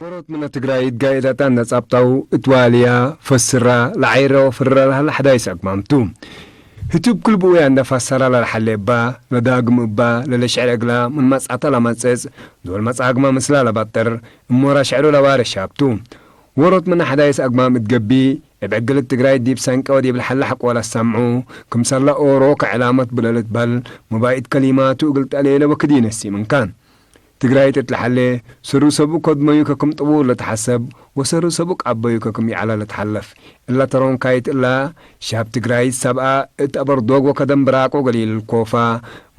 ወሮት ምነ ትግራይት ጋዜጣታት እንዳጻብጣው እትዋልያ ፈስራ ለዓይረ ወፍራ ለሃለ ሓዳይስ ኣግማምቱ ህቱብ ክልብኡያ እንዳፋሰራ ለለሓለ እባ ለዳግም እባ ለለሽዕር እግላ ምን መጻታ ለመጽጽ ዶል መጻ ኣግማ ምስላ ለባጥር እሞራ ሽዕሩ ለባረ ሻብቱ ወሮት ምነ ሓዳይስ ኣግማም እትገቢ እብ ዕግልት ትግራይት ዲብ ሰንቀ ወዲብ ለሓለ ሓቆ ለሰምዑ ክምሰላ ኦሮ ከዕላመት ብለልትበል ሙባኢት ከሊማቱ እግል ጠሌለ ወክዲነሲ ምንካን ትግራይት እት ለሓለ፣ ሰሩ ሰብኡ ከድመዩ ከክም ጥቡር ለተሓሰብ ወሰሩ ሰብኡ ቃበዩ ከክም ይዓላ ለተሓለፍ እላ ተሮንካይት እላ፣ ሻብ ትግራይት ሰብኣ እት ኣበርዶግ ወከደም ብራቆ ገሊል ልኮፋ፣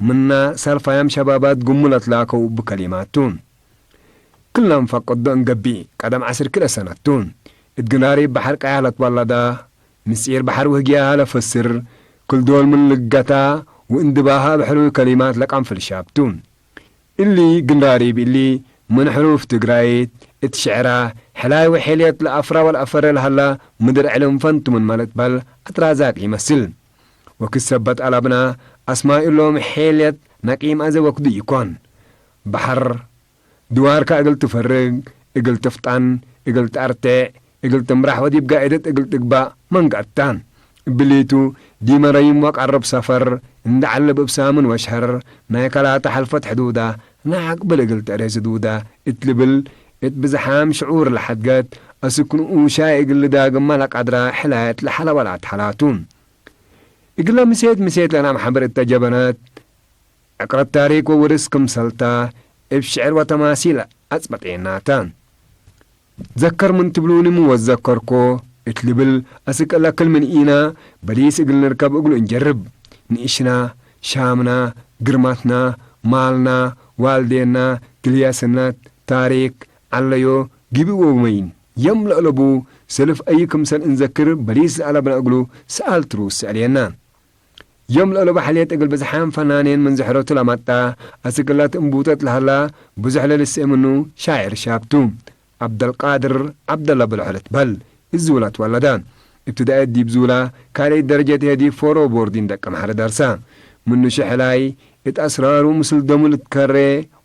ምና ሳልፋያም ሸባባት ጉሙ ለትላከው ብከሊማቱ። ክልና ንፈቅዶ እንገቢ፣ ቀደም ዓስር ክልኤ ሰነቱ፣ እት ግንራሪ በሓር ቀያህ ለትወለዳ፣ ምስጢር በሓር ውህግያሃ ለፈስር፣ ክልዶል ምን ልገታ ወእንድባሃ ብሕሩይ ከሊማት ለቃንፍል ሻብቱ። እሊ ግንራሪብ እሊ ምን ሕሩፍ ትግራይት እት ሽዕራ ሕላይ ወሔልየት ለአፍራ ወለአፈረ ለሀላ ምድር ዕልም ፈንቱ ምን መልእትበል አትራዛቅ ይመስል። ወክሰበት አለብና አስማይ እሎም ሔልየት ነቂም አዘ ወክዱ ይኮን። በሐር ድዋርካ እግል ትፈርግ፣ እግል ትፍጣን፣ እግል ተአርቴዕ፣ እግል ትምራሕ ወዲብ ጋኢደት እግል ትግባእ መንገድታ። እብሊቱ ዲመ ረይም ወቀርብ ሰፈር እንደ ዐልብ እብ ሳምን ወሸህር ናይ ከላተ ሐልፈት ሕዱዳ ናይ ዐቅብል እግል ተእሬ ዝዱዳ እት ልብል እት ብዝሓም ሽዑር ለሐድገት አስክ ንኡሻይ እግል ልዳግማ ለቀድራ ሕላየት ለሐለወ ለአትሐላቱ። እግለ ምሴት ምሴት ለናም ሐብር እተ ጀበነት ዕቅረት ታሪክ ወውርስ ክምሰልታ እብ ሽዕር ወተማሲል አጽበጤናታ። ዘከር ምን ትብሉኒ ምን ወዘከርኮ እት ልብል አስክ እለ ክል ምን ኢና በሊስ እግል ንርከብ እግሉ እንጀርብ። ንእሽና፣ ሻምና፣ ግርማትና፣ ማልና፣ ዋልዴና፣ ግልያስነት፣ ታሪክ፣ ዐለዮ፣ ጊብእ ወመይን የም ለእለቡ ሰልፍ አይ ክምሰል እንዘክር በሊስ ለአለብና እግሉ ሰኣል ትሩስ ሰአልየና። ዮም ለእሎ ባሕልየት እግል ብዝሓም ፈናኔን ምን ዝሕረቱ ለመጣ፣ አስክላት እምቡጠት ለሀላ ብዙሕ ለልስኤ ምኑ ሻዕር ሻብቱ። ዐብደልቃድር ዐብደላ ብልሖ ልትበል። እዝውላ ትወለዳ። እብትዳኤት ዲብ ዝውላ ካልአይት ደረጀት ህዬ ዲብ ፎሮ ቦርዲን ደቀምሐረ ደርሳ። ምኑ ሽሕላይ እት አስራሩ ምስል ደሙ ልትከሬ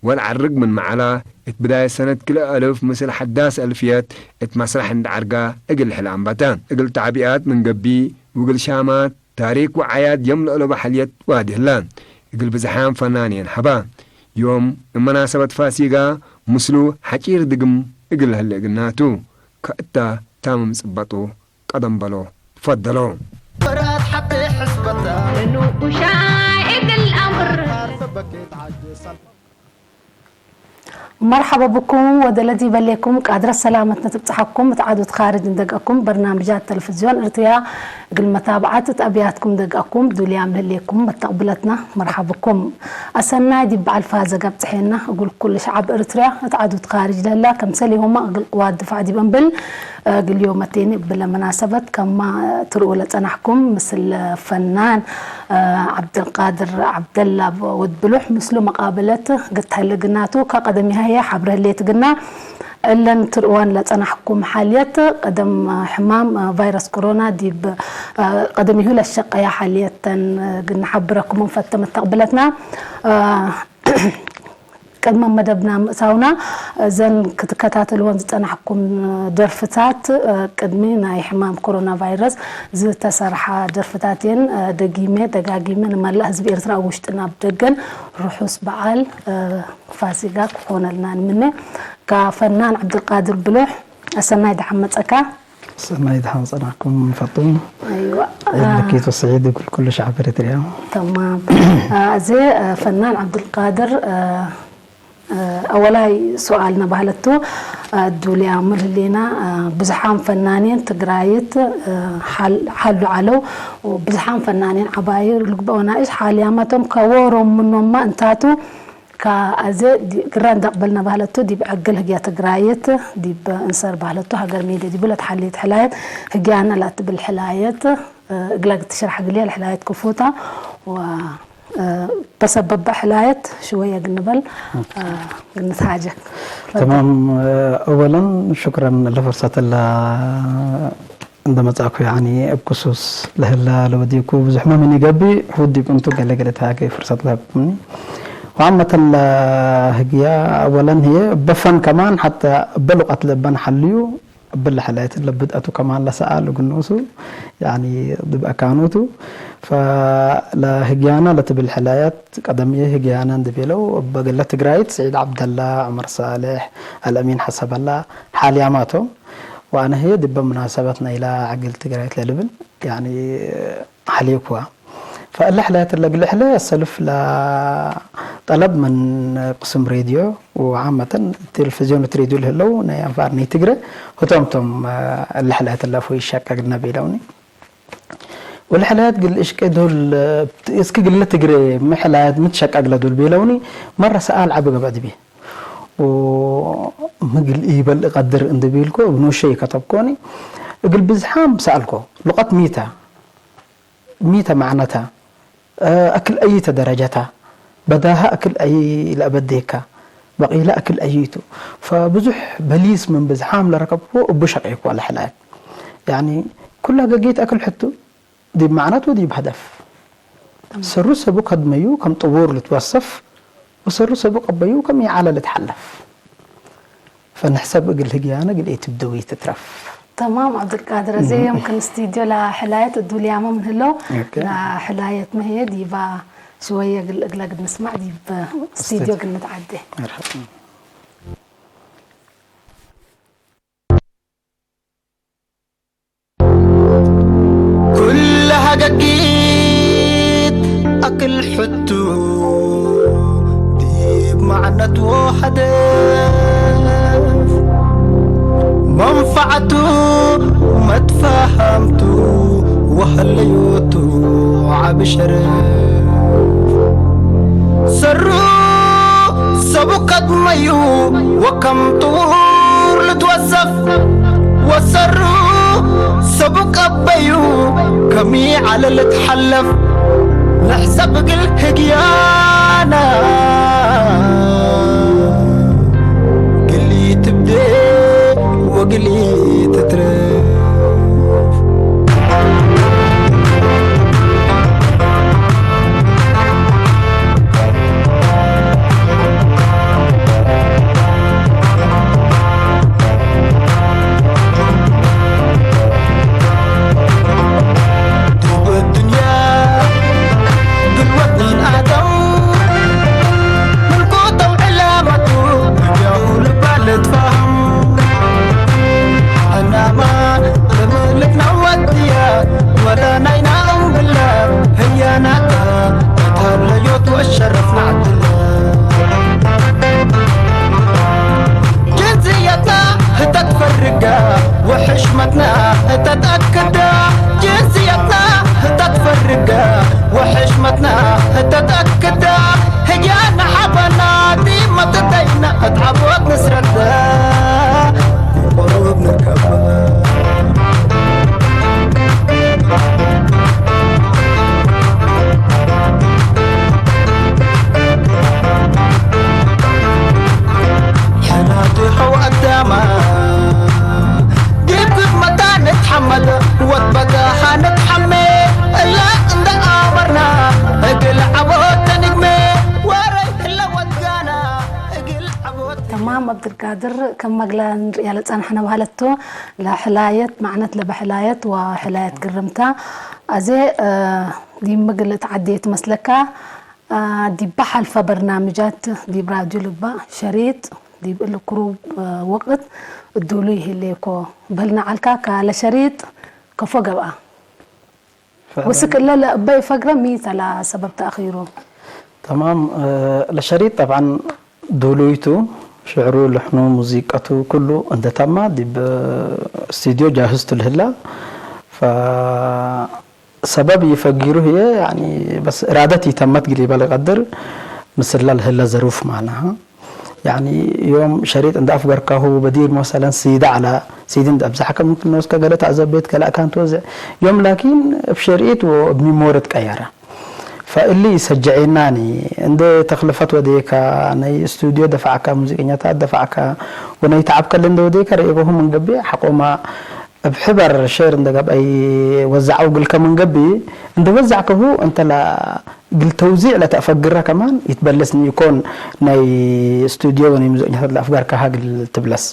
ወለዐርግ ምን መዓላ፣ እት ብዳየት ሰነት ክልኤ አልፍ ምስል ሐዳስ አልፍየት እት መስራሕ እንደ ዐርጋ እግል ሕል አንበተ። እግል ተዕቢኣት ምን ገቢ ውግል ሻማት ታሪክ ወዓያድ ዮም ለእሎ ባሕልየት ዋዲ ህላ። እግል ብዝሓም ፈናኔን ሐባ። ዮም እመናሰበት ፋሲጋ ምስሉ ሐጪር ድግም እግል ለህለ እግልናቱ። ከእታ ታምም ጽበጡ ቀደም በሎ ፈደሎ። برات حبي حسبتها ንኡሻይ እግል ኣምር حارس بكيت عجز መርሓባ ብኩም ወደ ለዚ በሌኩም ቃድረ ሰላመት ነትብጽሓኩም እት ዓዶት ካርጅ እንደግአኩም በርናምጃት ተለፍዝዮን እርትርያ እግል መታብዓት እት ኣብያትኩም እንደግአኩም ዱልያም ለሌኩም መተቅብለትና መርሓብኩም ኣሰናይ ዲብ በዓል ፋዘ ገብጽሐና እግል ኩሉ ሸዓብ እርትርያ እት ዓዶት ካርጅ ለላ ከምሰል ይሆማ እግል ቅዋት ድፋዕ ዲብ እንብል እግል ዮም ኣቴኒ እብለ መናሰበት ከማ ትርኡ ለጸናሕኩም ምስል ፈናን ዐብደልቃድር ዐብደላ ወድ ብሉሕ ምስሉ መቃበለት ግት ሀለ ግናቱ ከቀደሚሃ ህየ ሐብረ ህሌት ግና እለን ትርዋን ለጸናሕኩም ሓልየት ቀደም ሕማም ቫይረስ ኮሮና ዲብ ቀደሚሁ ለሸቀያ ሓልየተን ግና ሐብረኩም እንፈተ መተቅብለትና ቅድመ መደብና ምእታውና እዘን ክትከታተልወን ዝጸናሕኩም ደርፍታት ቅድሚ ናይ ሕማም ኮሮና ቫይረስ ዝተሰርሓ ደርፍታት እየን። ደጊመ ደጋጊመ ንመላእ ህዝቢ ኤርትራ ኣብ ውሽጥን ኣብ ደገን ርሑስ በዓል ፋሲጋ ክኾነልና ንምነ። ካብ ፈናን ዓብድልቃድር ብሉሕ ኣሰናይ ደሓን መጸካ። ሰናይ ደሓን ጸናሕኩም ንፈቱ ኣይዋ ዒድ ልኪት ወስዒድ ይብል ኩሉ ሸዓብ ኤሪትርያ። ተማም። እዚ ፈናን ዓብዱልቃድር ኣወላይ ሱኣል ነባህለቱ ዱልያ ምልህሌና ብዙሓን ፈናኔን ትግራይት ሓሉ ዓለው ብዙሓን ፈናኔን ዓባይ ልግበኦ ናእሽ ሓልያመቶም ከወሮም ምኖማ እንታቱ ከ ኣዘ ግራ እንዳቅበልና ባህለቱ ዲብ ዕግል ህግያ ትግራየት ዲብ እንሰር ባህለቱ ሃገር ሜደ ዲቡ ለትሓልየት ሕላየት ህግያና ላትብል ሕላየት እግላ ግትሽራሕ ግልያ ለሕላየት ክፉታ በሰበበ ሕላየት ሽወየ ግንበል ግንትሃጀክ تمام أولا شكرا لفرصة اللي እንደመጻእኩ ያኒ እብ ክሱስ ለህላ ለወዲኩ ብዙሕ መምን ይገቢ ሑድ ዲብ እንቱ ገለ ገለ ተሃገ ፍርሰት ለህብኩምኒ وعامة لهجيا أولا هي بفن كمان حتى بلغة لبن حليو بالحلاية لبدأتو كمان لسأل قنوسو يعني دب أكانوتو فلهجيانا لتبل حلايات قدمية هجيانا دبيلو بقلة تقرايت سعيد عبد الله عمر صالح الأمين حسب الله حالياماتو وأنا هي دب مناسبتنا إلى عقل تقرايت للبن يعني حليكوا فاللحلة تلقى لحلة السلف لا طلب من قسم راديو وعامة التلفزيون تريدو له لو نيانفار نيتقرأ هتوم توم اللحلة تلفو يشاك أقلنا بيلوني والحلات قل إشك دول إسك قل تقرأ محلات متشك أقل دول بيلوني مرة سأل عبق بعد بيه ومقل إيبل قدر إن دبيلكو بنو شيء كتبكوني قل بزحام سألكو لقط ميتا ميتا معنتا أكل أيتا درجتا بداها أكل أي لأبديكا بقي لا أكل أيتو فبزح بليس من بزحام لركبكو بشق يكو على حلاك يعني كلها ققيت أكل حتو دي بمعنات ودي بهدف سرو سبو قدميو كم طبور لتوصف وسرو سبو قبيو كم يعلى لتحلف فنحسب እግል ህግያነ እግል ኢትብደዊ ትትረፍ። تمام عبد القادر زي يمكن استديو لحلاية الدوليامة من هلو لحلاية مهيد يبا شوية قل إقلاق نسمع ديب استديو قل نتعدي مرحبا كلها ققيت أكل حتو ديب معنت وحدف منفعتو متفاهمتو وحليوتو عبشرف سرو سبو قدميو وكم طور لتوسف وسرو سبو قبيو كمي على لتحلف نحسب قل هجيانا قلي تبدي وقلي تترف تمام عبد القادر كم مقلان ريال تسان حنا وهلتو لا حلايت معنت لبحلايت وحلايت قرمتا أزي دي مقلت عديت مسلكا دي بحل فبرنامجات دي براديو لبا شريط دي بقل كروب وقت الدولي هليكو بلنا علكا كالا شريط كفو قبعه وسك إلا لأبي فقرة ميتا لا سبب تأخيره. تمام آه لشريط طبعا دولويتو شعرو لحنو موسيقتو كله عند تما دي باستديو جاهزتو لهلا ف سبب يفقيرو هي يعني بس إرادتي تمت قليبا لقدر مثل لهلا ظروف معناها يعني يوم شريط عند أفقر كهو بدير مثلا سيدة على سيدي عند أبزحك ممكن نوسك قالت عزب بيت كلا كانت وزع يوم لكن بشريط وبميمورة كأيرا فاللي سجعيناني عند تخلفت وديك ني استوديو دفعك موسيقى دفعك وني تعبك اللي عند وديك ريقهم من قبي حقوما እብ ሕበር ሼር እንደ ገብአይ ወዛዐው ግል ከመን ገቢ እንደ ወዛዕከሁ እንተ ላ ግል ተውዚዕ ለተአፈግረ ከማን ይትበለስኒ ይኮን ናይ ስቱዲዮ ወናይ ሙዚቀኛታት ለአፍጋር ከሃ ግል ትብለስ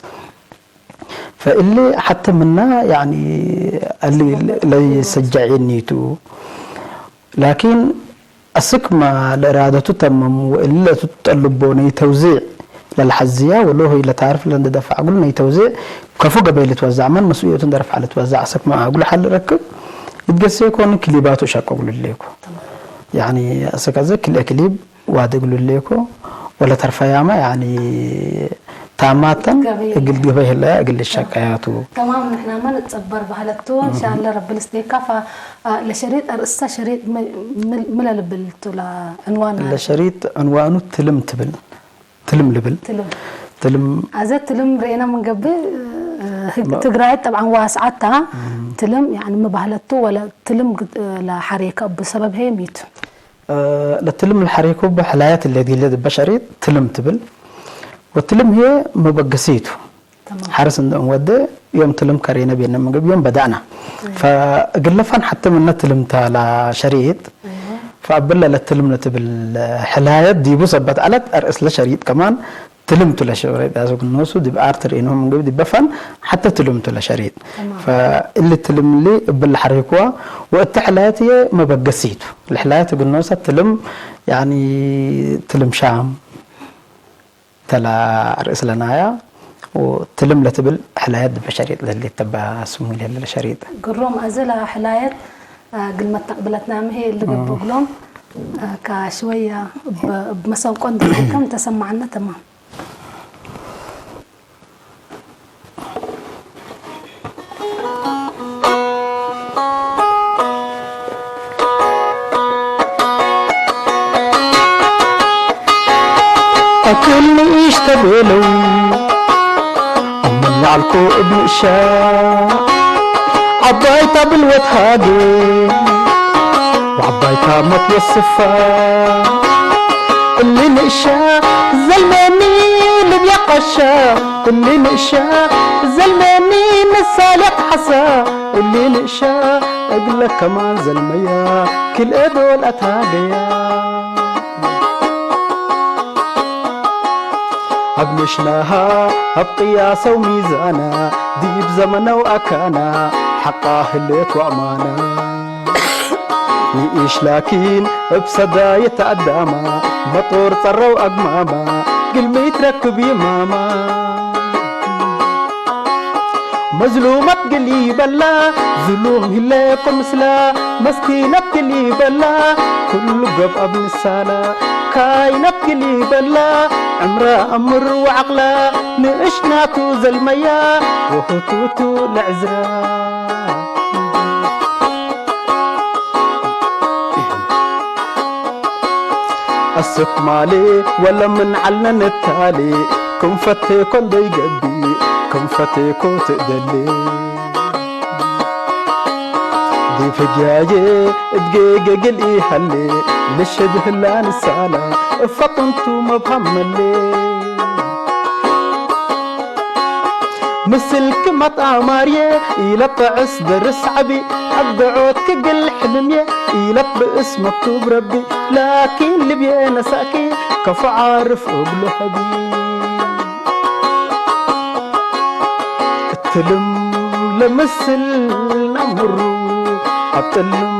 ፈእሊ ሐተ ምና ያኒ እሊ ለይሰጃዒኒቱ ላኪን አስክ ማ ለእራደቱ ተመም ወእሊ ለትጠልቦ ናይ ተውዚዕ ለልሐዝያ ወሎ ሆይ ለታርፍ ለእንደ ደፋዕ እግሉ ናይ ተውዚዕ ከፎ ገበይ ልትወዛዕ መን መስኡልየቱ እንደ ረፍዓ ልትወዛዕ አስክ ማ እግሉ ሐል ረክብ ይትገሰ ኮን ክሊባቱ ሸቀ እግሉ ሌኮ ያኒ አስክ አዘ ክልኤ ክሊብ ዋድ እግሉ ሌኮ ወለ ተርፈያማ ያኒ ታማተን ገበይ እግል ገበይ ህለ እግል ሸቀያቱ تمام نحن ما نتصبر بهلتو إن شاء الله رب الاستيكافة ለሸሪጥ ኣርእስታ ሸሪጥ ምለልብል ቱላ ዕንዋን ለሸሪጥ ዕንዋኑ ትልም ትብል ትልም ልብል ትልም ትልም ኣዘ ትልም ርኤና ምንገብእ ትግራይ ጠብዓን ዋስዓታ ትልም يعني ምባህለቱ ወለ ትልም ለሓሬካ ብሰበብ ሄ ሚቱ ለትልም ለሓሬኩ ብሕላያት ለዲለ ድበ ሸሪጥ ትልም ትብል ወትልም ሄ መበገሲቱ حرس እንወደ يوم ትልም ከሬነ ቤነ ምግብ يوم بدأنا فእግለፋን حتى ምነ ትልምታ ለሸሪጥ فأبلا ለትልም ለትብል ሕላየት ዲቡ ሰበት አለት أرئس ለሸሪጥ كمان ትልምቱ ለሸሪጥ ያዘ ግኖሱ ዲብ አርት ርኢኖ ምግብ ዲበፋን حتى ትልምቱ ለሸሪጥ فእሊ ትልምሊ እብል ለሐሪክዋ ወእተ ሕላየት እየ መበገሲቱ ለሕላየት ግኖሳ ትልም يعني ትልም ሻም ተላ ርእስ ለናያ ትልም ለትብል ሕላየት ድበ ሸሪጥ ለሊ ተባ ስሙ ለለ ሸሪጥ ግሮም ኣዘላ ሕላየት ግልመት ተቅብለትና ምሄ ልገብግሎም ካሽወያ ብመሰንቆ እንደከም ተሰማዕና ተማም أكل نيش تبيلو أمن يعلكو ابن إشاء عبايتا بالوت هادي وعبايتا مت يصفا اللي نشا زلماني لبيا قشا اللي نشا زلماني نسالق حصا اللي نشا أقول لك كمان زلميا كل إدول أتاقيا أبنشناها أبقياسة وميزانة ديب زمنة وأكانة حقا هلت وأمانة ንእሽ ላኪን እብ ሰዳየት አዳማ መጦር ጸረው አግማማ ግልሚ ትረክብ ይማማ መዝሉመት ግል ይበላ ዝሉም ህለ ቁምስላ መስኪነት ግል ይበላ ኩሉ ገብአብ ንሳላ ካይነት ግል ይበላ ዕምራ አምር ወዐቅላ ንእሽ ናቱ ዘልመያ ወህቱቱ ለዕዝራ الصدق مالي ولا من علنا نتالي كن فتيكو ديقبي كن فتيكو تقدلي دي فجاجي اتقيقي قل ايهالي نشد هلان السالة فطنتو مبهملي ምስልክ መጣማርየ ኢለት ጥዕስ ደርስ ዓቢ ኣብ ድዖት ክግል ሕልምየ ኢለት ብእስ መክቱብ ረቢ ላኪን ልብየ ነሳእኪ ከፉ ዓርፍ እብሉ ሀቢ እትልም ለምስል ናምሩ ኣብ ጥልም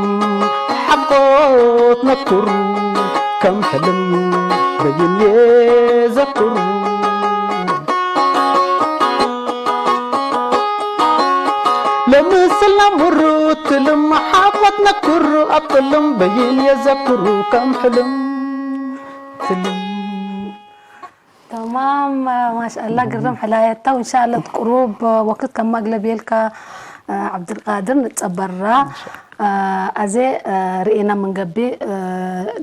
ሓቆት ነክሩ ከም ሕልም በይን የዘክሩ ለምስል ናምሩ ትልም ሓቆት ነክሩ ኣብ ጥልም በይን የዘክሩ ከም ሕልም ትልም تمام ما شاء الله قرم حلايتا وان شاء الله تقروب وقت كما اغلب يلك عبد القادر نتصبرا ኣዜ ርኤና መንገቢ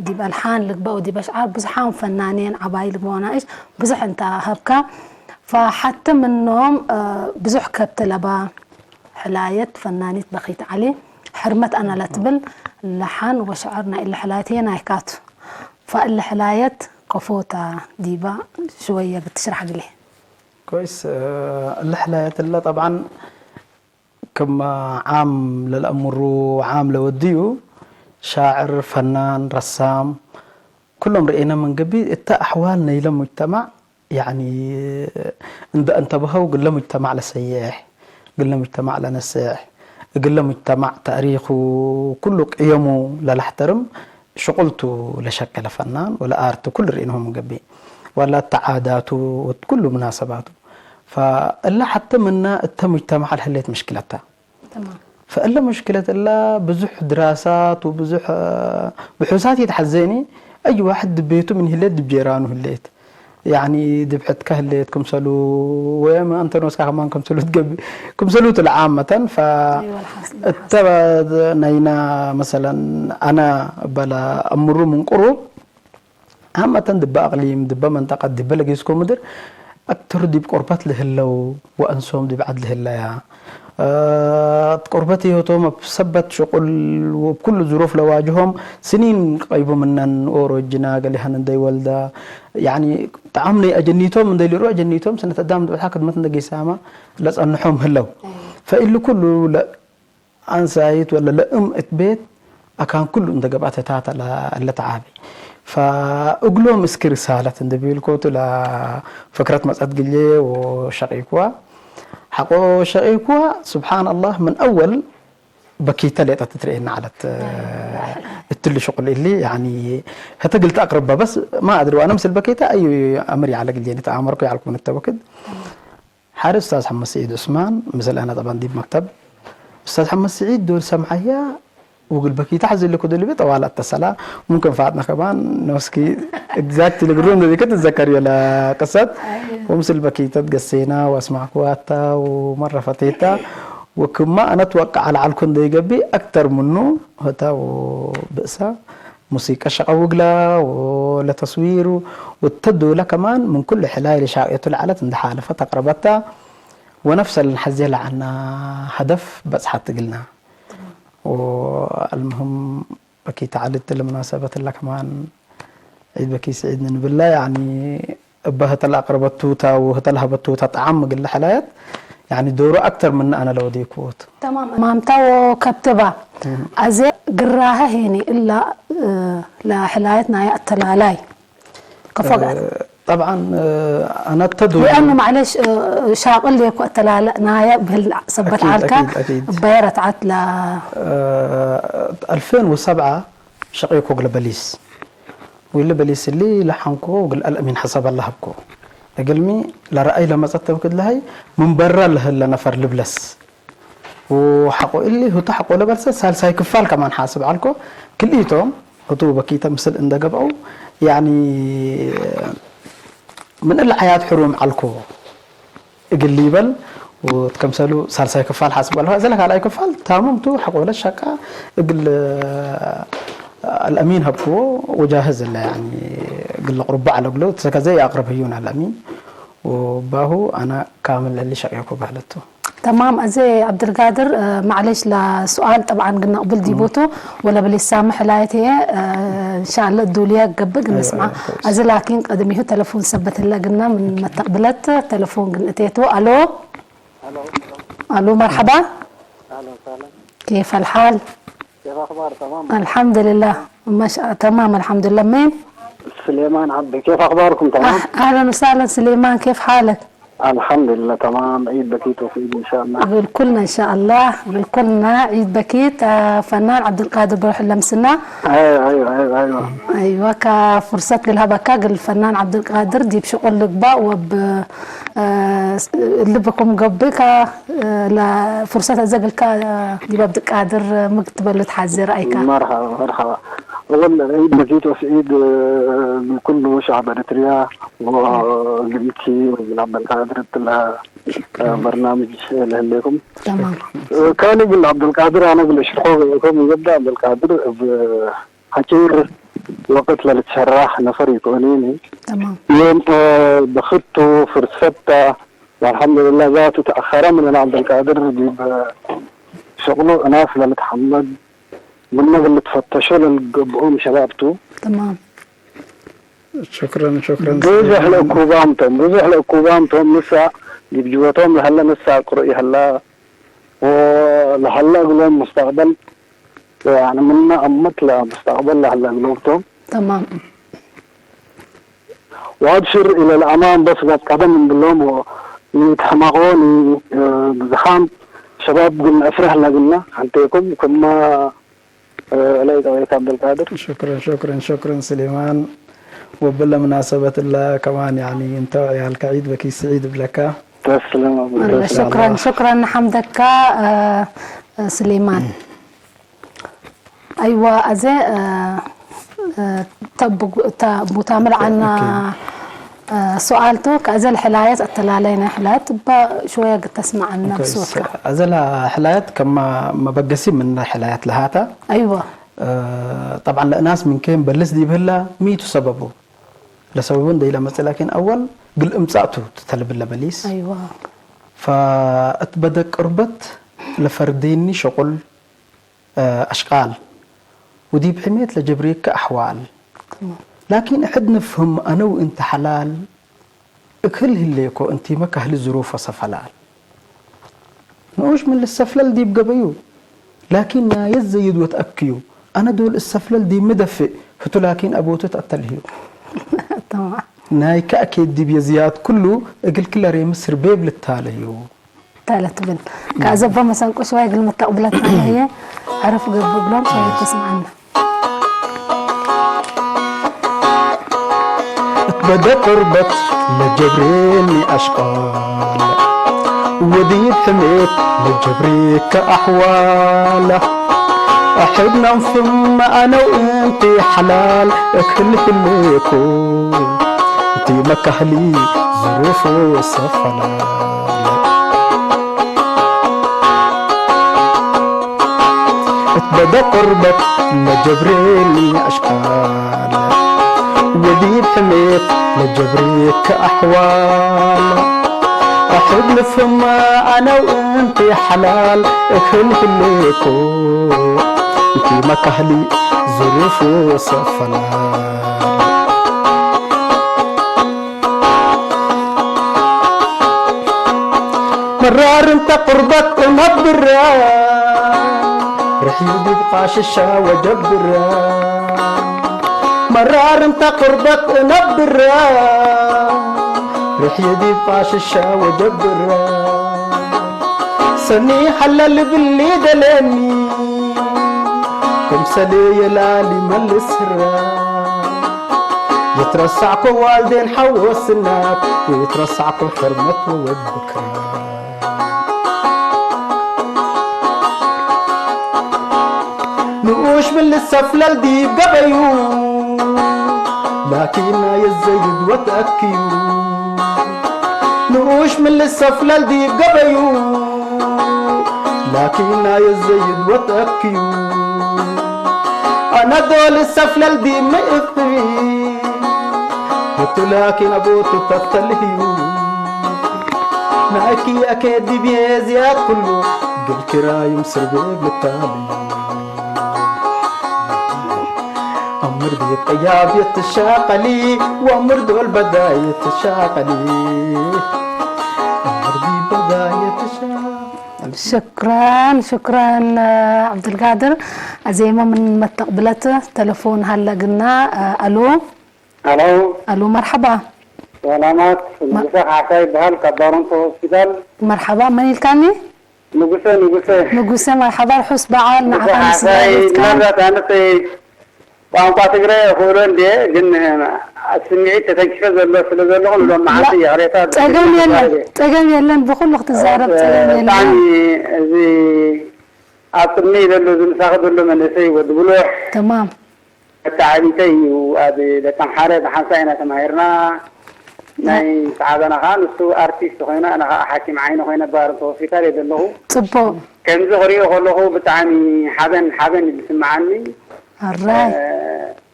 ዲብ ኣልሓን ልግበኡ ዲብ ኣሽዓር ብዙሓን ፈናኔን ዓባይ ልግበኡ ናእሽ ብዙሕ እንተ ሃብካ ፈሓቲ ምኖም ብዙሕ ከብቲ ለባ ሕላየት ፈናኒት በኺት ዓሊ ሕርመት ኣና ለትብል ለሓን ወሽዕር ናይ እለ ሕላየት ህየ ናይካቱ ፈእለ ሕላየት ከፎታ ዲባ ሽወየ ብትሽራሕ ግሌ كويس እለ ሕላየት እለ ጠብዓን ከም ዓም ለልኣምሩ ዓም ለወድዩ ሻዕር፣ ፈናን፣ ረሳም ኩሎም ርኤና መንገቢ እታ ኣሕዋል ነይለ ሙጅተማዕ ያኒ እንደ እንተበኸው ግለ ሙጅተማዕ ለሰየሕ፣ ግለ ሙጅተማዕ ለነስሕ፣ ግለ ሙጅተማዕ ታሪኹ ኩሉ ቅየሙ ለላሕተርም ሽቁልቱ ለሸቀለ ፈናን ወለ ኣርት ኩሉ ርኢንሆም ገቢ ዋላ ተዓዳቱ ወት ኩሉ ምናሰባቱ ፈእላ ሓተ ምና እተ ሙጅተማዕ ለህሌት ምሽክለታ። ተማም። ፈእለ ሙሽክለት እላ ብዙሕ ድራሳት ወብዙሕ ብሑሳት ይትሓዘኒ። ኣይ ዋሕድ ድቤቱ ምን ህሌት ድብ ጄራኑ ህሌት። ያኒ ድብ ሕትካ ህሌት ክምሰሉ ወይም ኣንተ ኖስካ ከማን ክምሰሉ ትገቢ ክምሰሉ ትልዓም መተን ፈ أيوة، الحاصل، الحاصل. እተ ናይና መሰለን ኣና በላ እምሩ ምን ቁሩብ ዓመተን ድበ ኣቅሊም ድበ መንጠቀት ድበ ለጌስኮ ምድር ኣክተሩ ዲብ ቆርበት ልህለው ወአንሶም ዲብ ዓድ ልህለያ እ፣ ቆርበት ህይወቶም ኣብ ሰበት ሽቁል ወብ ኩሉ ዝሩፍ ለዋጅሆም ስኒን ቀይቡ ምነን ኦሮጅና ገሊሃን እንደይ ወልዳ ያኒ ጣዕም ናይ ኣጀኒቶም እንደይ ሊሩ ኣጀኒቶም ስነት ኣዳም ድብልሓ ክድመት እንደጌሳማ ለጸንሖም ህለው ፈኢሉ ኩሉ ለ- ኣንሳይት ወለ ለእም እት ቤት ኣካን ኩሉ እንደ ገብኣት ህታት ለተዓቢ ፈእግሎም እስኪ ርሳለት እንደ ቢልኮቱ ለፍክረት መጸት ግሌ ወሸቂኩዋ ሓቆ ሸቂኩዋ ስብሓን ኣላህ ምን ኣወል በኪተ ሌጠት ትርእየና ዓለት እትሉ ሽቁል ኢሊ ያኒ ህተ ግልቲ ኣቅርባ በስ ማ ኣድሪ ዋነ ምስል በኪተ ኣዩ ኣምር ያለ ግሌ ንተኣመርኩ ያልኩ ንተወክድ ሓደ ኡስታዝ ሓመድ ስዒድ ዑስማን ምስል ኣነ ጠባን ዲብ መክተብ ኡስታዝ ሓመድ ስዒድ ዶል ሰምዓያ ውግል በኪታ ሓዘለኩ ዶል ቤት ጠዋላ እተሰላ ሙምክን ፋጥና ከማን ነስኪ exactly ግሩ እንደ ዚከ ትዘከር የለ ቅሰት ወምስል በኪተት ገሴና ወስማዕኩዋታ ወመረፈቴታ ወክማ ኣነ ትወቅዕ ኣልዓልኩ እንደ ይገቢ ኣክተር ምኑ ህታ ብእሳ ሙሲቀ ሸቀውግላ ወለተስዊሩ ወተዶላ ከማን ምን ኩሉ ሕላይ ለሻቅየቱ ለዓለት እንደ ሓለፈት ኣቅረበታ ወነፍሰ ለንሐዜ ለዓና ሀደፍ በጽሐት እግልና። ወአልሙህም በኪት ዓልት ለመናሰበት እላ ከማን ዒድ በኪት ስዒድ ንንብላ ያኒ እባ ህተ ለአቅረበቱታ ወህተ ለሀበቱታ ጠዓም እግል ለሐላየት ያኒ ዶሩ አክተር ምን አነ ለወዴኩት። ተማም ማምታ ወከብትባ አዜ ግራሀ ሄኒ እላ ለሕላየት ናይ አተላላይ ከፎ ጋር ጠብዓን አነ ተዱ لأنه معلش ሻቅል የኮ አተላለ ናየ ብህል ሰበት ዓልካ እባየ ረትዓት ለ አልፌን ወሰብዓ ሸቂኮ ግለ በሊስ ወይለ በሊስ እሊ ለሓንኮ ግል አልአሚን ሐሳብ አላ ሀብኮ እግልሚ ለረአይ ለመጸት ተብክድ ለሀይ ምን በራ ለህለ ነፈር ልብለስ ወሐቆ እሊ ህቱ ሐቆ ለበልሰ ሳልሳይ ክፋል ከማን ሓስብ ዐልኮ ክልኢቶም ህቱ በኪተ ምስል እንደ ገብአው ያኒ ምን እለ ሐያት ሕሩም ዐልኮ እግል ይበል ወትከምሰሉ ሳልሳይ ክፋል ሓስብ ዐልኮ እዘለ ካልኣይ ክፋል ታሙምቱ ሐቆ ለሸቃ እግል አልአሚን ሀብክዎ ወጃህዝ እለ ያኒ እግል ለቅርቦ ዐለ እግሎ ተከዘ የአቅርብ ህዩን አልአሚን ወባሁ አነ ካምል እሊ ሸቅየኩ በህለቱ። ተማም አዜ ዐብድልቃድር ማዕሌሽ ለሱኣል ጠብዓን ግና ቅብል ዲቦቱ ወለ ብሊሳመ ሕላየት ህየ እንሻአለ ዱልያ ገብእ ግንስምዓ። አዜ ላኪን ቀድሚሁ ተለፎን ሰበት ህለ ግና ምን መተቅብለት ተለፎን ግን እቴቱ። አሎ አሎ መርሐባ። ኬፍ አልሓል? الحمد لله. مش تمام الحمد لله. مين؟ سليمان عبد، كيف أخباركم؟ تمام؟ أهلا وسهلا سليمان، كيف حالك؟ الحمد لله تمام. عيد بكيت وفيد إن شاء الله. قول كلنا إن شاء الله، قول كلنا عيد بكيت. آه، فنان عبد القادر بروح اللمسنا. أيوة، أيوة، أيوة، أيوة. أيوة، كفرصة قلها بكا، قل فنان عبد القادر ديب شغل لقبا وب ልብኩም ገብካ ለፍርሰት ኣዘግልካ ዲብ ኣብድቃድር ምግ ትበሉ ትሓዝር ኣይካ። መርሓባ መርሓባ። እወል ዒድ መኪት ወስዒድ ንኩሉ ሸዓብ ኤርትርያ ወግልኪ ወግል ዓብደልቃድር እትላ በርናምጅ ለህሌኩም። ተማም። ካሊ ግን ዓብደልቃድር ኣነ ግን እሽርኮ ገይኮም ይገብዳ ዓብደልቃድር እብ ሓጺር ወቅት ለልትሰራሕ ነፈር ይኮኔኒ። ተማም። ዮም በክቱ ፍርሰታ ወአልሐምዱሊላህ ዛቱ ተአኸረ ምን አብደልቃድር ዲብ ሸቅሉ እናስ ለልትሐመድ ምነ ልትፈተሾ ለልገብኦም ሸባብቱ። ተማም። ሹክረን ሹክረን። ብዙሕ ለእኩባምቶም ብዙሕ ለእኩባምቶም ንሳ ዲብ ጅወቶም ለሀለ ንሳ ቅሩእ ይሀላ ولهلا قلوب مستقبل، يعني منا أمت لمستقبل لهلا قلوبتهم. تمام. وأبشر إلى الأمام بس قد قدم من بلوم ويتحمقون بزخام شباب قلنا أفرح لقلنا حنتيكم كما لا يتغير عبد القادر. شكرا شكرا شكرا سليمان. وبلا مناسبة الله كمان، يعني انت عيالك عيد بكي سعيد بلك. تسلم. شكرا شكرا حمدك آه، آه، سليمان. أيوة أزي آه، آه، تبو تبو تعمل عنا آه، سؤالتك أزل حلايات التلالين حلايات با شوية قد تسمع عنا بصوتك. أزل حلايات كما ما بقسي من حلايات لهاتا. أيوة. آه، طبعا لأناس من كين بلس دي بهلا ميتو سببه. لسببون دي لما لكن أول قل امتعتو تتلب اللبليس. أيوة. فأتبدأ قربت لفرديني شغل آه، أشقال ودي بحميت لجبريك أحوال. لكن أحد نفهم أنا وأنت حلال እክል ህሌኮ እንቲመ ካህሊ ዝሩፈ ሰፈላል ንኡሽ ምን ልሰፍለል ዲብ ገበዩ ላኪን ናየት ዘይድ ወትአክዩ አነ ዶል እሰፍለል ዲብ ምደፍእ ህቱ ላኪን አቦቱ ተአተልህዩ ናይ ከአኬድ ዲብ የዝያድ ኩሉ እግል ክለ ሬምስ ርቤብ ልታለህዩ። ታለ ትብል ከኣ ዘቦ መሰንቆ ሽዋይ ግልመት ተቕብለትና እየ። ዕረፍ ገብእ ብሎም ሽዋይ ተስምዓና። እትበደ ቅርበት ለጀብሬኒ አሽቃል ወዲድ ሕሜት ለጀብሬከ አሕዋላ አሕድ ናንፍም አነው እንቲ ሐላል እክል ህሌኩ እቲ መካህሊ ዝሩፉ ሰፈላል እትበደ ቅርበት ለጀብሬኒ አሽቃል ወዲድ ሕሜት ለጀብሬከ አሕዋል አሕድ ንፍማ አነው እንቲ ሐላል እክል ህሌኩ እንቲ መካህሊ ዝሩፉ ሰፈላል መራር እንተ ቅርበት እነብራ ርሕዩ ዲብ ቃሽሻ ወጀብራ መራር እንተ ቅርበት እነብራ ርሕዩ ዲብ ቃሽሻ ወጀብራ ሰኒ ሐለ ልብሊ ደለኒ ክምሰሌ የላሊ መልስራ የትረሳዕኮ ዋልዴን ሐወስናት የትረሳዕኮ ሕርመት ወወድ ብክራ ንኡሽ ምን ልሰፍለል ዲብ ገበዩ ላኪን ናየት ዘይድ ወትአክዩ ንኡሽ ምን ልሰፍለል ዲብ ገበዩ ላኪን ናየት ዘይድ ወትአክዩ አነ ዶል እሰፍለል ዲብ ምእፍሪ ህቱ ላኪን አቦቱ ተተልህዩ ናእኪ አኬ ዲብዬ ዝያድ ኩሉ ግል ኪራዩ ምስር ቤብ ልታልዩ አምር ቤት ጠያብ የትሻቀሊ ወአምር ዶል በዳይ የትሻቀሊ አምር ቢ በዳይ የትሻቀሊ ሽክራን ሽክራን ዓብዱልቃድር። ኣዜመ ምን መተቕብለት ተለፎን ሃለ ግና። ኣሉ ኣሎ ኣሉ መርሓባ። ሰላማት ንጉሰ ካሕሳ ይበሃል ካብ ባሮንቶ ሆስፒታል። መርሓባ መን ኢልካኒ? ንጉሰ ንጉሰ ንጉሰ መርሓባ ርሑስ በዓል ንዓኻ ንጉሰ ንስድራ ካሕሳይ ቤትካ። ምናልባት ኣነስ ቋንቋ ትግረ ይኽእሎ እንዴ ግን ስምዒት ተተንኪፈ ዘሎ ስለ ዘለኹ ሎም መዓልቲ ይቕሬታ ጸገም የለን ጸገም የለን ብኹሉ ክትዛረብ ጸገም የለን። ብጣዕሚ እዚ ኣብ ቅድሚ ዘሎ እዚ ምሳኺ ዘሎ መንእሰይ ወዲ ብሉሕ ተማም መተዓቢተይ እዩ። ኣብ ደቂ ኣምሓረ ብሓንሳእ ኢና ተማሂርና። ናይ ሰዓበና ከዓ ንሱ ኣርቲስት ኮይና ኣነ ከዓ ሓኪም ዓይኒ ኮይነ ባር ተወፊታ እየ ዘለኹ። ጽቡቕ ከምዚ ክሪኦ ከለኹ ብጣዕሚ ሓበን ሓበን እዩ ዝስምዓኒ። ኣራይ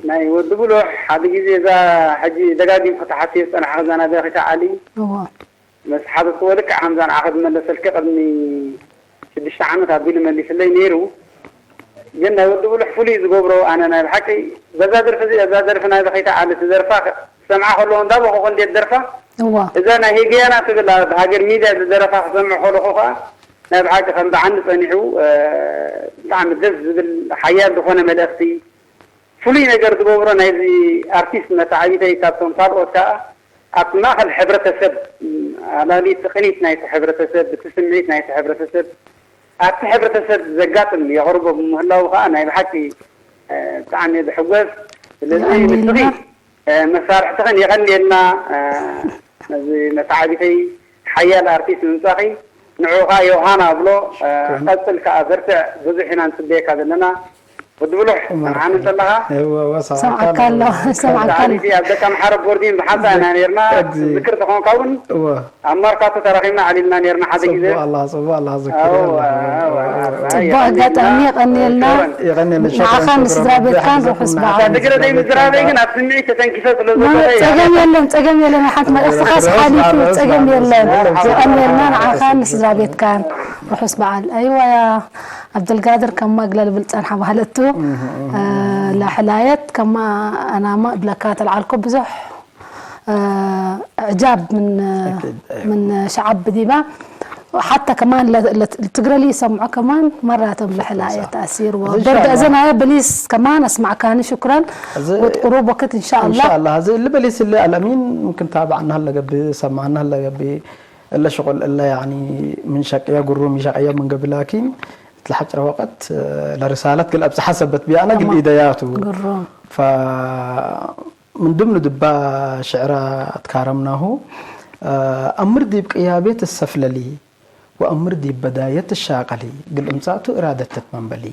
ናይ ወዲ ብሉሕ ሓደ ግዜ እዛ ሕጂ ደጋጊም ክትሓስዮ ዝፀናሕካ እዛ ናይ በኺታ ዓሊ እዎ ምስ ሓተትክዎ ልክዕ ከምዛ ንዓኺ ዝመለሰልኪ ቅድሚ ሽዱሽተ ዓመት ኣቢሉ መሊስለይ ነይሩ። ግን ናይ ወዲ ብሉሕ ፍሉይ ዝገብሮ ኣነ ናይ ብሓቂ በዛ ደርፊ እዚኣ እዛ ደርፊ ናይ በኺታ ዓሊ ትደርፋ ክሰምዓ ከለኹ እንዳበኹ እንዴት ደርፋ እዎ እዛ ናይ ሄግያና ትብል ኣብ ሃገር ሚድያ ዝደረፋ ክሰምዕ ከለኹ ከዓ ናይ ብሓቂ ከም ብዓንዲ ጸኒሑ፣ እ፣ ብጣዕሚ ደስ ዝብል ሓያል ዝኾነ መልእኽቲ። ፍሉይ ነገር ዝገብሮ ናይዚ ኣርቲስት መተዓቢተይ ካብቶም ካልኦት ከኣ ኣብቲ ማእከል ሕብረተሰብ፣ ም፣ ኣላሊ እቲ ቅኒት ናይቲ ሕብረተሰብ፣ እቲ ስምዒት ናይቲ ሕብረተሰብ፣ ኣብቲ ሕብረተሰብ ዘጋጥም የቕርቦ ብምህላዉ ከኣ ናይ ብሓቂ፣ እ፣ ብጣዕሚ እየ ዝሕጎስ። ስለዚ ንስኺ፣ የቐንየልና። እ፣ መሳርሕትኽን የቐንየልና። እ፣ ነዚ መተዓቢተይ ሓያል ኣርቲስት ምምጻኺ ንዕኡ ከኣ ዮሃና ኣብሎ፣ እ፣ ሽክራን። ቀጽል ከኣ በርትዕ፣ ብዙሕ ኢና ንጽበየካ ዘለና። ወዲ ብሉሕ፣ ዑመር። ሰምዓኒ እንተለኻ? እወ፣ እወ፣ ሰምዓካ ሰምዓካ ኣሎ፣ ኣሎ። ሰምዓካ ኣሎ። ሰዓሪቲ ኣብ ደቀ ምሓረ ቦርዲን ብሓንሳ ኢና ነርና። እግዚ-፣ ዝክር ተኾንካ እውን እወ። ኣብ ማርካቶ ተራኺብና ዓሊልና ነርና ሓደ ግዜ። ጽቡቕ ኣላ፣ ጽቡቕ ኣላ፣ ዝክር እወ፣ ኣለኹ። እወ፣ እወ፣ እወ። እወ። ጽቡቕ ኣጋጣሚ፣ የቐንየልና። የቐንየልና። የቐንየልና፣ ንዓኻን ሸክረን ንስድራ ሸክረን ቤትካን ርሑስ በዓል። እዛ ትግረ ዘይምዝራበይ ግን ኣብ ስምዒት ተተንኪፈ ስለ ማ-፣ ዘለኹ እየ። ጸገም የለን፣ ጸገም የለን። ሓንቲ መልእኽትኻስ ሓሊፉ፣ ጸገም የለን። የቐንየልና፣ ንዓኻን ንስድራ ቤትካን ርሑስ በዓል። ኣይዋ፣ ያ ኣብደልጋድር ከማ ግለል ብል ጸንሓ ባህለቱ፣ እ፣ ላሕላየት ከማ ኣናማ እብለካ ተልዓልኮ ብዙሕ፣ እ፣ እዕጃብ ምን፣ ኣኪድ፣ ኣዮ። ምን ሸዓብ ዲባ ሓታ ከማን ለ-፣ ለ-፣ ትግረ ሊ ሰምዖ ከማን መራቶም ለሕላየት ኣሲርዎ። እዚ በርደ ኢንሻላህ። እዘን ኣየ ብሊስ ከማን ኣስማዕካኒ፣ ሽኩራን። እዚ ወትቁሩብ ወክት ኢንሻላህ። ኢንሻላህ። እዚ ልበሊስ ሊ ኣልኣሚን ምክን ታባዕና ለገቢ፣ ሰማዕና ለገቢ፣ እለ ሽቁል እለ ያኒ ምን ሸቅያ ጉሩ ምን ሸቅያ ምን ገቢ ላኪን እትለ ሐጭረ ወቀት ለርሳለት ግል ኣብዝሓ ሰበት ቢያና ግል ተማም። ኢደያቱ። ጉሩ። ፈ ምን ድምኑ ድባ ሽዕራ ኣትካረምናሁ፣ እ፣ ኣምር ዲብ ቅያቤት እሰፍለሊ ወኣምር ዲብ በዳየት እሻቀሊ፣ ግል እምጻእቱ እራደት ትትመንበሊ።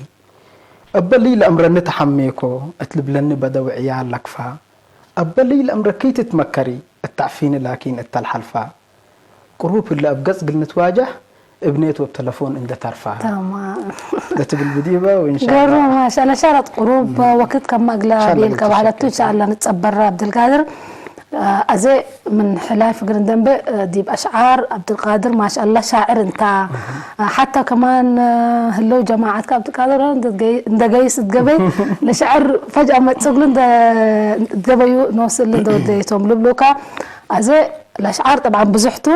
እበሊ ለእምረኒ ተሐሜኮ፣ እት ልብለኒ በደው ዕያል ለክፋ። እበሊ ለእምረኪ ትትመከሪ፣ እት ተዕፊኒ ላኪን እት ተልሐልፋ። ቅሩብ ህለ እብ ገጽ ግል ንትዋጃህ፣ እብ ኔት ወብ ተለፎን እንደ ተርፋ። ተማም። ለትብል ብዲበ፣ ወኢንሻላህ። ገሩ፣ ማሻላ፣ ሻላት ቅሩብ ወክት ከማ እግላ ኢንሻላህ ቤልከ ባህለቱ፣ ኢንሻላህ ንጸበራ፣ ኣብደልቃድር። ኣዜ ምን ሕላይ ፍግር እንደንበ፣ ዲብ ኣሽዓር ኣብደልቃድር፣ ማሻላ፣ ሻዕር እንታ። ሓታ ከማን ህለው ጀማዓትከ ኣብደልቃድር፣ እንደ ገይ-፣ እንደ ገይስ እትገበይ፣ ለሻዕር ፈጅኣ መጽግሉ እንደ ገበዩ ንወስል እንደ ወደየቶም ልብሉካ። ኣዜ ለኣሽዓር ጠብዓን ብዙሕቱ፣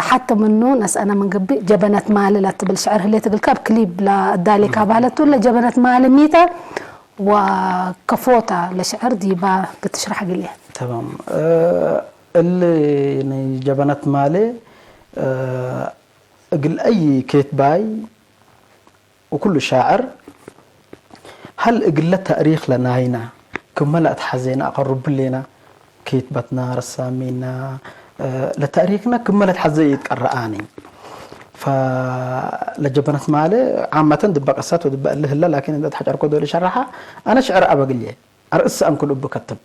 ሓተ ምኑ ነስአነ ምን ግቢ ጀበነት ማሊ ለትብል ሽዕር ህሌት እግልካ እብ ክሊብ ለአዳሌካ ባህለቱ ለጀበነት ማሊ ሚተ ወከፎታ ለሽዕር ዲባ ክትሽራሕ ግልየ። ተማም። እ፣ እሊ ናይ ጀበነት ማሊ፣ እ፣ እግል አይ ኬት ባይ ወኩሉ ሻዕር፣ ሀል እግለ ተእሪክ ለናይና ክመ ለአትሐዜና አቀሩብሌና፣ ኬትበትና፣ ረሳሜና፣ እ፣ ለተእሪክና ክመ ለትሐዜ ኢትቀረአኒ። ፈ፣ ለጀበነት ማለ፣ ዓመተን ድበ ቅሰት ወድበ እሊ ህለ፣ ላኪን እንደ ተሐጨርኮ ዶል ሸረሐ፣ አነ ሽዕር አበግልየ፣ አርእስ አንኩል እብ ከትብ።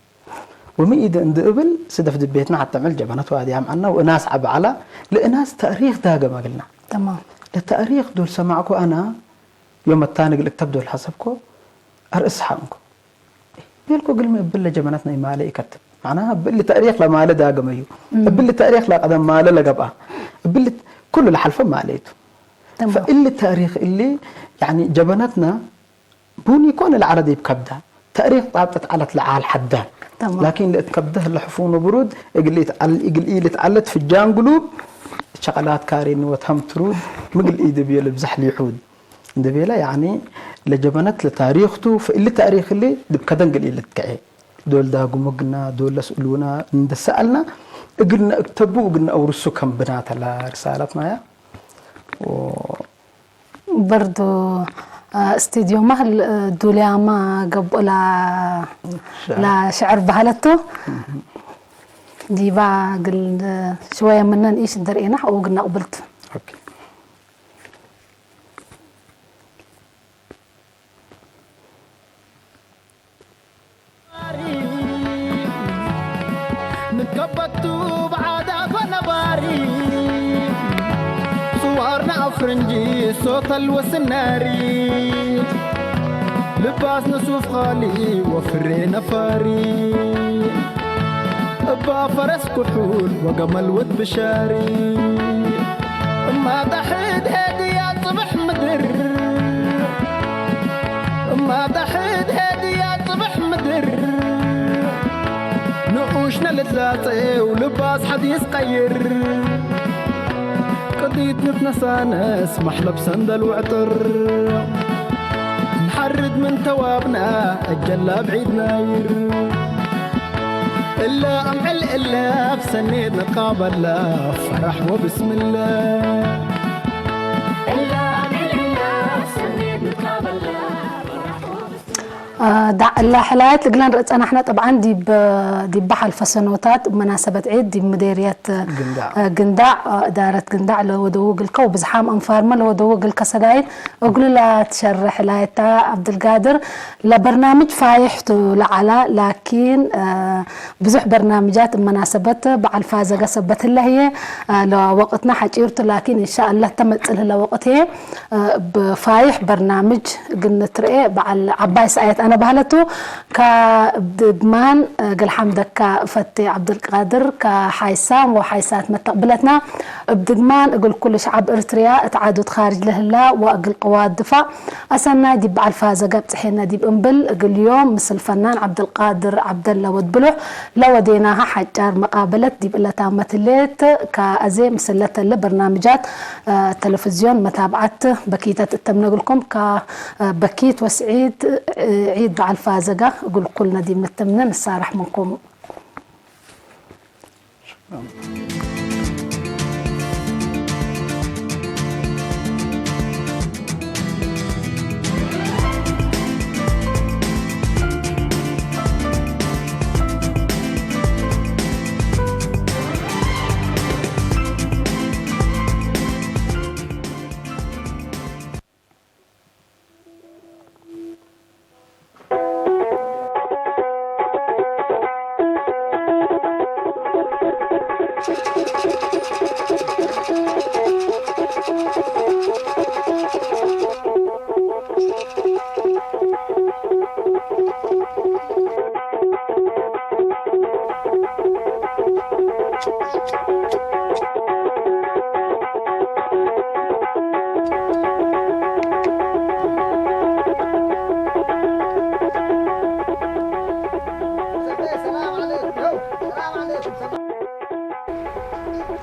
ወሚ ኢድ እንድ እብል ስደፍ ድቤትና ሐተ ምዕል ጀበነት ዋዲ አምዐና ወእናስ ዐብ ዐላ ለእናስ ተእሪክ ዳገም እግልና። ተማም። ለተእሪክ ዶል ሰማዕኮ አና ዮም አታኒ እግል እክተብ ዶል ሐሰብኮ አርእስ ሐንኮ። ቤልኮ እግልሚ እብል ለጀበነት ናይ ማለ ኢከትብ። መዕናሃ እብሊ ተእሪክ ለማለ ዳገመዩ። እም። እብሊ ተእሪክ ለቀደም ማለ ለገብአ። እብሊ ኩሉ ለሐልፈ ማለ ቱ። ተማም። ፈእሊ ተእሪክ እሊ ያኒ ጀበነትና ቡን ይኮን ለዐለ ዲብ ከብዳ። ተእሪክ ጣብጠት ዐለት ለዓል ሐዳ። ተማም። ላኪን ለእት ከብዳ ህለ ሕፉኑ ብሩድ እግል ኢትዐል-፣ እግል ኢልትዐለት ፍጃን ግሉብ ሸቀላት ካሬኒ ወትሀም ትሩድ ምግል ኢድብዮ ልብዛሕ ሊሑድ። እንደ ቤለ ያኒ ለጀበነት ለታሪክ ቱ፣ ፈእሊ ታሪክ እሊ ዲብ ከደን ግል ኢልትከዔ። ዶል ዳግሙ ግና፣ ዶል ለስእሉና እንደ ሰአልና እግልና እክተቡ እግልና አውርሱ ከም ብናተ ለርሳለት ማያ። ወ- በርዱ፣ አ፣ ስቱዲዮማ ህል-፣ ዱልያማ ገብኡ ላ-፣ ሻ- ላሽዕር ባህለቱ ዲባ ግል ሽወየ ምነን ኢሽ እንደርኤና፣ ኡግና ቅብልት። ኦኬ። ንከበቱ ብዓዳ ኮነ ባሪ፣ ጽዋርና ኣፍርንጂ ሶተል ወስናሪ፣ ልባስ ንሱፍ ኻሊ ወፍሬ ነፋሪ፣ እባ ፈረስ ኩሑል ወገመል ወድ ብሻሪ። እማ ዳሕድ ሄድያ ጽብሕ ምድር፣ እማ ዳሕድ ሄድያ ጽብሕ ምድር፣ ንኡሽ ነልትላጸው ልባስ ሓዲስ ቀይር። ጢት ንትነሳነስ ማሕለብ ሰንደል ውዕጥር። ንሓርድ ምን ተዋብና እጀላ ብዒድ ናይር። እላ ኣምዕል እላ ብሰኔት ንቃበላ ፈራሕ ወብስምላ። እላ ኣምዕል እላ ብሰኔት ንቃበላ ፈራሕ ወብስምላ። ዳዕላ ሕላየት እግለን ርእጸናሕና ጠብዓን ዲብ ዲብ ሓልፈ ሰኖታት መናሰበት ዒድ ዲብ ምዴርየት ግንዳዕ። ግንዳዕ እዳረት ግንዳዕ ለወደው ግልከ ወብዝሓም ኣንፋርመ ለወደው ግልከ ሰዳይን እግሉ ላትሸርሕ ላየታ ዓብድልጋድር ለበርናምጅ ፋይሕ ቱ ለዓላ ላኪን ብዙሕ በርናምጃት መናሰበት በዓል ፋዘገ ሰበት ህለ ህየ ለወቅትና ሓጪርቱ ላኪን እንሻ ኣላህ ተመጽል ህለ ወቅት ህየ ብፋይሕ በርናምጅ ግን ንትርኤ በዓል ዓባይ ሰኣየት ኣነ ባህለቱ ካብ ድግማን ገልሓምደካ ፈቴ ዓብዱልቃድር ካሓይሳም ወሓይሳት መተቕብለትና እብ ድግማን እግል ኩሉ ሸዓብ እርትርያ እት ዓዱ ትኻርጅ ለህላ ወእግል ቅዋት ድፋዕ ኣሰናይ ዲብ በዓል ፋዘ ገብጽሔና ዲብ እምብል እግል ዮም ምስል ፈናን ዓብዱልቃድር ዓብደላ ወድ ብሉሕ ለወዴናሃ ሓጫር መቃበለት ዲብ እለታ መትሌት ካኣዜ ምስለተለ በርናምጃት ተለፍዝዮን መታብዓት በኪተት እተምነግልኩም ካ በኪት ወስዒድ ዒድ በዓል ፋዘጋ እግል ኩልና ዲብ ንተምነ ንሳራሕ ምንኩም።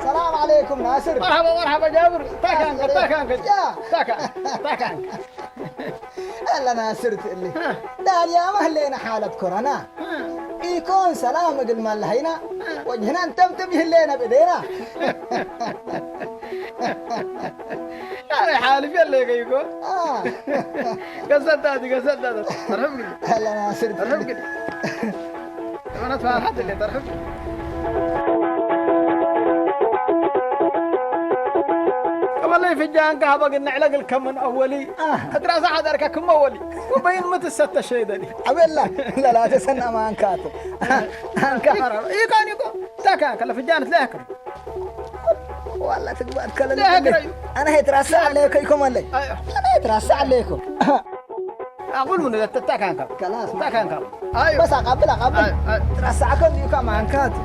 ሰላም ዓለይኩም ናስር። መርሓባ መርሓባ ጃብር። ታካንከ ታካንከ ያ። ታካንከ ታካንከ። ኣላ ናስር ትእሊ ዳልያ ማህሌና ሓለት ኮረና ኢኮን ሰላም እግል ማላሃይና ወጅህና እንተምትም ይህሌና ብእዴና። ኣይ ሓልፍ የለ ከይኮ ገሰዳት ገሰዳት ተርሕም ኣላ ናስር ተርሕም ተርሕም ከመለይ ፍጃንካ ሃበግን ንዕለግል ከምን ኣወሊ እትራሳ ሓደርካ ክመወሊ ወበይን ምትሰተ ሸይደኒ ኣበላ ለላ ተሰና ማንካቱ አንካ ይካን ይኮ ታካ ከለ ፍጃን ትላክር ዋላ ትግባት ከለ ለክረዩ አና ሄትራሳ አለ ከይኮም አለ አና ሄትራሳ አለ ይኮ አቁል ምን ተታካንካ ከላስ ታካንካ አዩ በስ አቃብል አቃብል አዩ አዩ ትራሳ አከም ይካ ማንካቱ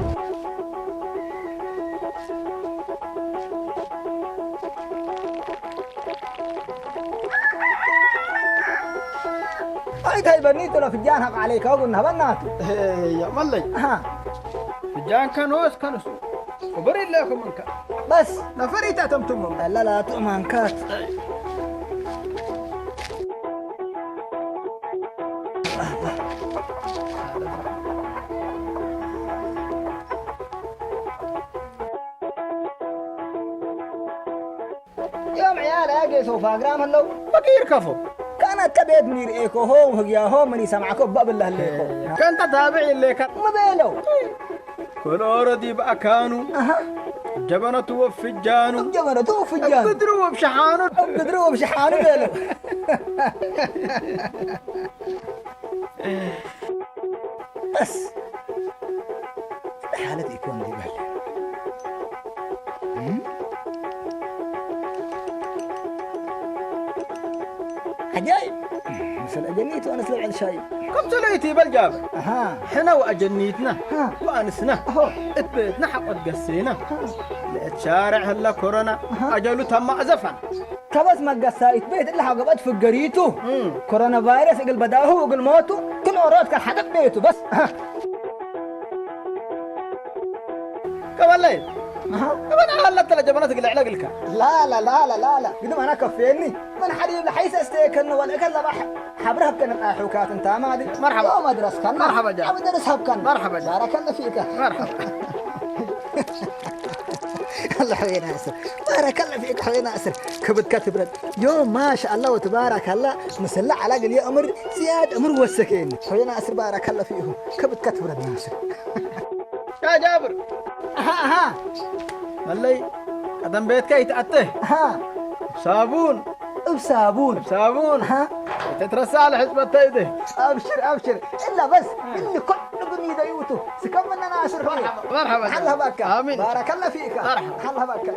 ኣይታይ በኒ ጥሎ ፍጃን ሀቅ ዓለይካ ወጉን ሀበናቱ ያ መለይ ፍጃን ከኖስ ከንሱ ክብር የለኩም እንካ በስ ነፈሪታ ተምትሞ ለላቱ ማንካት يوم عيال اجي سوف اقرام هلو فقير كفو كانت تبيت مير ايكو هو وهقيا هو من يسمعكو باب الله ليكو كانت تابع ليك مبيلو كل أوردي بأكانو أها جبنة وفجانو جبنة وفجانو بدرو وبشحانو بدرو وبشحانو بيلو بس حالة يكون دي بحلة عجايب مثل أجنيت وأنا سلع الشاي كم تليتي بالجاب أها حنا وأجنيتنا ها وأنسنا أهو إتبيتنا حق قد قسينا ها لأتشارع هلا كورونا أها أجلو تم أزفا ከበስ መገሳይት ቤት እላ ሃገበት ፍገሪቱ እም። ኮሮና ቫይረስ እግል በዳሁ እግል ሞቱ ክል ኦሮት ከሓደብ ቤቱ በስ ቀበለይ እበን ኣላ ተለ ጀበና ትግልዕ ለግልካ። لا لا لا لا لا لا قدم أنا كفيني من حد يبلع حيس أستيكن ولا كلا بح حبرها بكن الأحوكات أنت ما دي مرحبا مدرس كان مرحبا جا عم درس هب كان مرحبا جا بارك الله فيك مرحبا الله حوي ناصر بارك الله فيك حوي ناصر كبد كتبرد يوم ما شاء الله وتبارك الله مسلع على قل يا أمر زياد أمر وسكين حوي ناصر بارك الله فيهم كبد كتبرد ناصر يا جابر أها أها መለይ ቀደም ቤትካ ይትኣተ أها ሳቡን እብ ሳቡን ሳቡን أها ተትረሳ ለሕፅበተ ይደ أبشر أبشر إلا بس اللي كل بني ديوتو سكمنا ناصر حوي مرحبا حلها بك آمين بارك الله فيك مرحبا حلها بك